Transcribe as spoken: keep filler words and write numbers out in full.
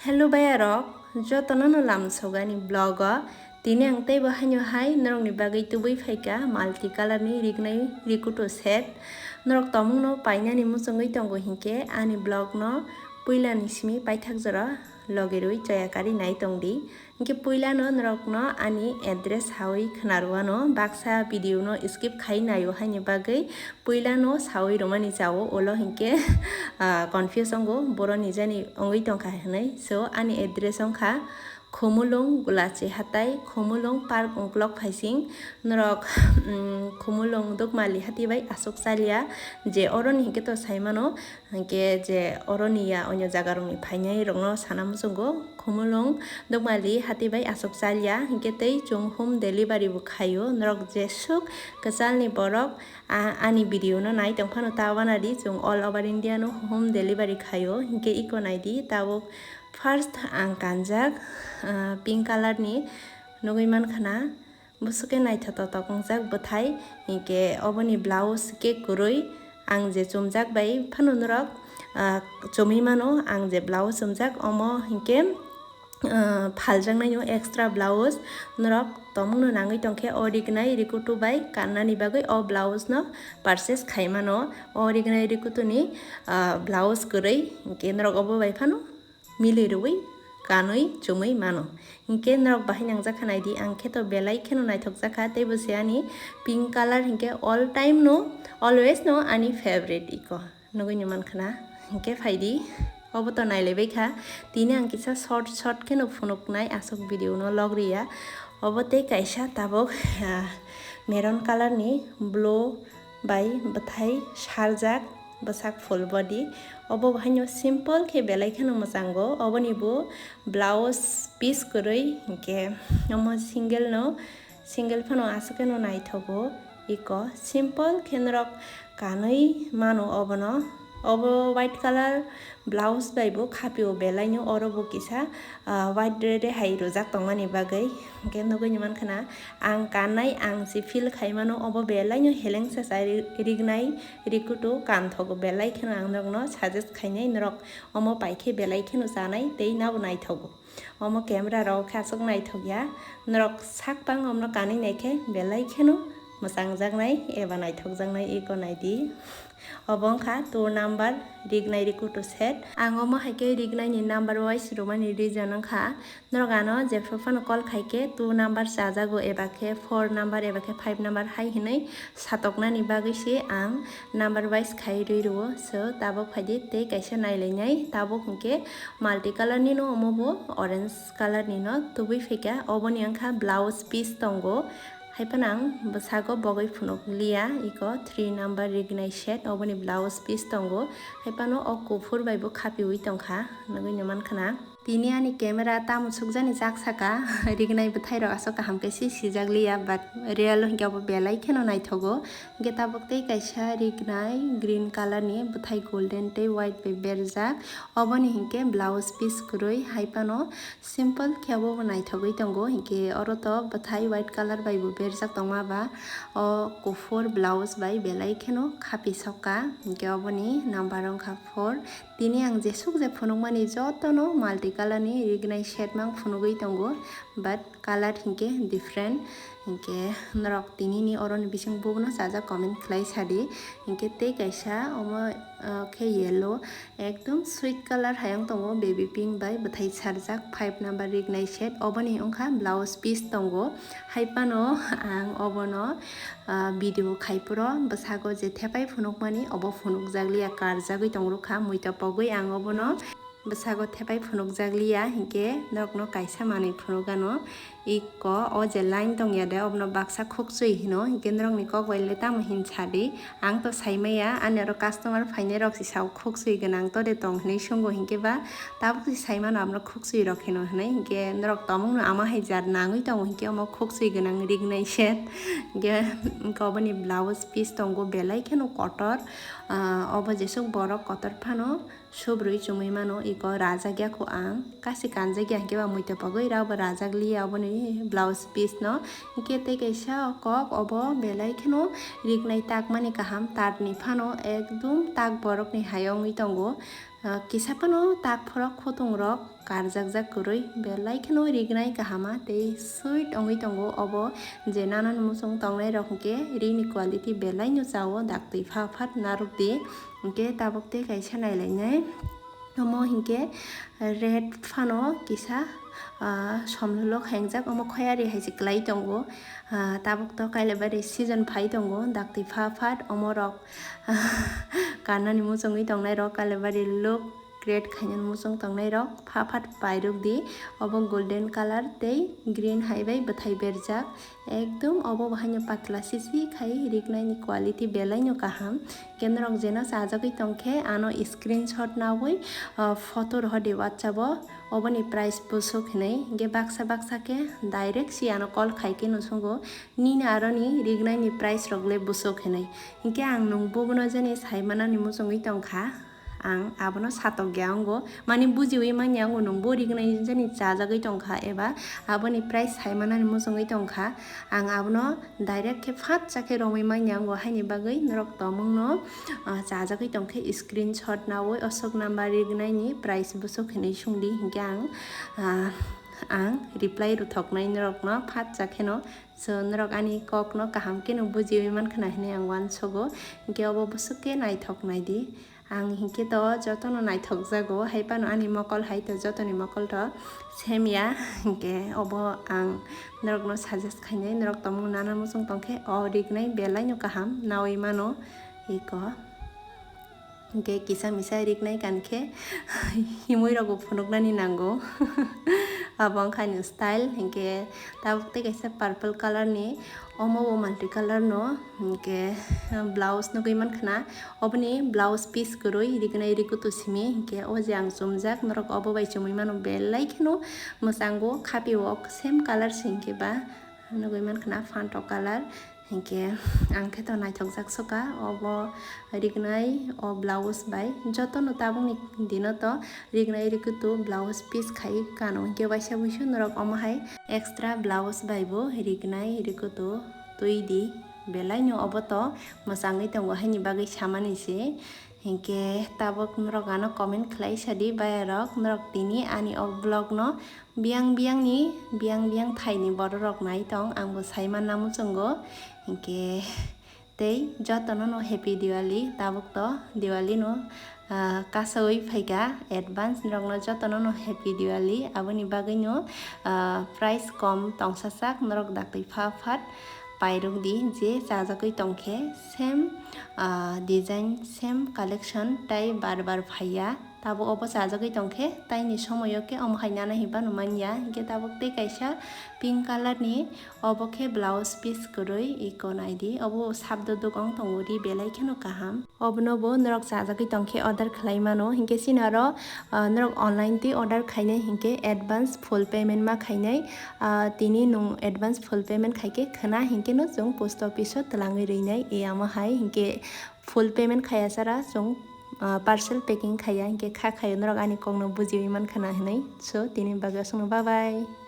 Hello bayarok, jotono no lamsogani vlog o. Tini ang teibo haino hai norokni bagwi tubui phaikha multi color ni rignai rikutu set. Norok tomungno painani muchungwi tongo hinkhe ani vlog no puilani simi paithak jora logi rwi choya kari nai tongdi. Hinkhe puilano norokno ani address sawi khwnarwano baksa video no skip khai naio haini bagwi. Puilano sawi rwmani chao ulo hinkhe, ah, confuse wngo, boroni jani wngwi tongkha hinwi. So, ani address wngkha Khumulwng Gulachi Hatai, Khumulwng Park Ungklok Phaising. Norok, mm, Khumulwng Dukmali Hati bai aswk chalya je oroni hinkhe to saimano, hinkhe je oroni ya onyo jagarokni phainai rokno sana muchungo. Khumulwng Dukmali Hati bai aswk chalya hinkhe tei chwng home delivery bo khaio. Norok jesuk kwchalni borok a-, ani video no nai tongphano ta wanadi chwng all over India no home delivery khaio. Hinkhe iko naidi tabuk first ang kanjak, ah, pink color ni nugwi mankhana. Bwswk khe naithotok tok wngjak bwthai, hinkhe oboni blouse khe kwrwi. Ang je chumjak bai phano norok, ah, chumui mano, ang je blouse chumjak omo hinkhe, ah, phaljaknaino extra blouse. Norok tomungno nangwi tongkhe o rignai rikutu bai kannani bagwi o blouse no purchase khai mano. O rignai rikutuni, ah, blouse kwrwi, hinkhe norok obo bai phano milwi rwui kanwi chumui mano. Hinkhe norok bahai nangjak kha naidi, ang khe to belai kheno naithok jakha, teibo se ani pink color hinkhe all time no, always no ani favorite iko. Nugui ni mankhana, hinkhe phaidi, obo to nailaibai kha. Tini ang kisa short short kheno phunuknai aswk video no log riya. Obo tei kaisa tabuk, ah, maroon color ni blue bai bwthai sarjak bwsak full body. Obo haino simple khe belai kheno mwchango. Oboni bo blouse piece kwrwi hinkhe omo single no, single phano aswk kheno naithogo. Iko simple khe norok kanwi mano obono. Obo white color blouse bai bo khapio belaino, oro bo kisa, ah, white re re hai rwjak tongmani bagwi. Hinkhe nugui ni mankhana ang kannai, ang se feel khai mano obo belaino helengsa sa ri-, rignai rikutu kanthogo, belai kheno ang norokno suggest khainai, norok omo pai khe belai kheno chanai tei nabo naithogo. Omo camera rok khe aswk naithok ya, norok sak bang omno kanwi naikhe belai kheno mwchangjaknai eba naithokjaknai iko naidi. Obo wngkha two number rignai rikutu set. Ang omo hai khe rignai ni number wise rwmani reason wngkha, norok ano jephru phano call khai khe two number chajago eba khe four number eba khe five number hai hinwi satoknani bagwi se ang number wise khai rwi rwo. So, tabuk phaidi tei kaisa nailainai. Tabuk hinkhe multi color ni no, omo bo orange color ni no tubui phaikha. Oboni wngkha blouse piece tongo. Haiphano ang bwsago bogwi phunuk liya, iko three number rignai set, oboni blouse piece tongo. Haiphano o kuphur bai bo khapiwi tongkha, nugui no mankhana. Tini ani camera tamo sukjani jak saka, rignai bwthai rok aswk kaham khe si sijak liya, but real o hinkhe obo belai kheno naithogo. Hinkhe tabuk tei kaisa rignai green color ni bwthai golden tei white bai berjak, oboni hinkhe blouse piece kwrwi, haiphano simple khe obo bo naithogwi tongo. Hinkhe oro to bwthai white color bai bo berjak tongma ba, o kuphur blouse bai belai kheno khapi sokha. Hinkhe oboni number wngkha four. Tini ang jesuk je phunukmani jotono multi color ni rignai set mang phunugwi tongo, but color hinkhe different. Hinkhe norok tini ni oroni bising bubono chajak comment khlai sadi. Hinkhe tei kaisa omo, ah, khe yellow, ekdom sweet color hai wng tongo, baby pink bai bwthai sarjak, five number rignai set. Oboni wngkha blouse piece tongo. Haiphano ang obono, ah, video khai phuru bwsago je thepai phunukmani obo phunukjak liya, karjagwi tongrwkha, muita pogwi ang obono bwsago thepai phunukjak liya, hinkhe norokno kaisa manwi phunukgano. Iko o je line tongya de, obono baksa khukchui hino, hinkhe norokni kok bai le tamo hin sadi? Ang to saimaya, ani oro customer phainai rok si sao khukchui gwnang to de tong hinwi sungo, hinkhe ba tabuk si saimano abono khukchui rok hino hinwi, hinkhe norok tomungno ama hai jat nangwi tongo, hinkhe omo khukchui gwnang rignai set. Hinkhe, hinkhe oboni blouse piece tongo belai kheno kotor, ah, obo jesuk borok kotor phano. Subrui chumui mano, iko rajak ya kho ang, kasi kanjak ya hinkhe ba muita pogwi rao bo rajak liya oboni blouse piece no. Hinkhe tei kaisa kok obo belai kheno rignai takmani kaham, tatni phano ekdum tak borokni hai wngwi tongo. Ah, kisa phano tak phorok khutung rok karjakjak kwrwi, belai kheno rignai kahama tei sweet wngwi tongo. Obo je nanani muchung tongnai rok hwnkhe rini quality belai no chao, daktwi pha phat narwk di. Hwnkhe tabuk tei kaisa nailainai, omo hwnkhe red phano kisa, ah, somlolo khaingjak, omo khoyari hai se kwlai tongo. Ah, tabuk to Kailaibari season phai tongo, daktwi pha phat omo rok kanani muchungwi tongnai rok Kailaibari look create khainani muchung tongnai rok pha phat pairuk di. Obo golden color tei green hai bai bwthai berjak, ekdom obo bo haino patla sisi khai, rignai ni quality belai no kaham. Hwnkhe norok jeno chajagwi tongkhe ano screenshot nawi, ah, photo rohor di WhatsApp o, oboni price bwswk hinwi. Hwnkhe baksa baksa khe direct si ano call khai khe nusungo, nini aroni rignai ni price rok le bwswk hinwi. Hwnkhe ang nwng bubono jani saimanani muchungwi tongkha, ang abono satokya wngo, mani bujiwi manya wngo nwng bo rignai jani chajagwi tongkha eba aboni price saimanani muchungwi tongkha. Ang abono direct khe phatsa khe romwi manya wngo, haini bagwi norok tomungno, ah, chajagwi tongkhe screenshot nawi osok number rignai ni price bwswk hinwi sungdi, hwnkhe ang, ah, ang reply rwthoknai norokno phatsa kheno. So, norok ani kokno kaham kheno bujiwi mankha na hinwi ang uansogo. Hwnkhe obo bwswk khe naithok naidi. Ang hinkhe to jotono naithokjago, hai phano ani mokol hai to jotoni mokol to same ya. Hinkhe obo ang norokno suggest khainai, norok tongmung nana muchung tongkhe o rignai belai no kaham nawi mano iko. Hinkhe kisa misa rignai kankhe himwi rokbo phunuknani nango. Abo wngkha ani style. Hinkhe tabuk tei kaisa purple color ni, omo bo multi color no, hinkhe blouse nugwi mankha na. Oboni blouse piece kwrwi rignai rikutu simi, hinkhe o je ang chumjak, norok obo bai chumui mano, belai kheno mwchango, khapio same color se hinkhe ba nugwi mankha na phantok color. Hinkhe ang khe to naithokjak soka obo rignai o blouse bai, jotono tabukni dino to rignai rikutu blouse piece khai kano, hinkhe waisa wuisu norok omo hai extra blouse bai bo rignai rikutu twi di, belai no obo to mwchangwi tongo haini bagwi samani se. Hinkhe tabuk norok ano comment khlai sadi, bayarok, norok tini ani o vlog no biyang biyang ni, biyang biyang thai ni borok rok nai tong, ang bo sai manna muchungo. Hinkhe tei jotono no happy Diwali, tabuk to Diwali no, ah, kasawi phaikha, advance norok no jotono no happy Diwali. Aboni bagwi no, ah, price kom tongsasak, norok daktwi pha phat pairuk di, je chajagwi tongkhe same, ah, design, same collection tai bar bar phaiya. Tabuk obo chajagwi tongkhe, taini somoyo khe omo hai nana hinba nw manya. Hinkhe tabuk tei kaisa pink color ni, obo khe blouse piece kwrwi, iko naidi, obo sabdo dukong tongo ri, belai kheno kaham. Obono bo norok chajagwi tongkhe order khlai mano. Hinkhe chini aro, ah, norok online twi order khainai hinkhe advance full payment ma khainai. Ah, tini nwng advance full payment khaikhe khwna hinkhe no chwng post office o twlangwi rwinai. E amo hai hinkhe full payment khaya chara chwng, ah, parcel packing khaya, hinkhe kha khayo norok ani kokno bujiwi mankha na hinwi. So, tini bagwi aswkno, bye bye.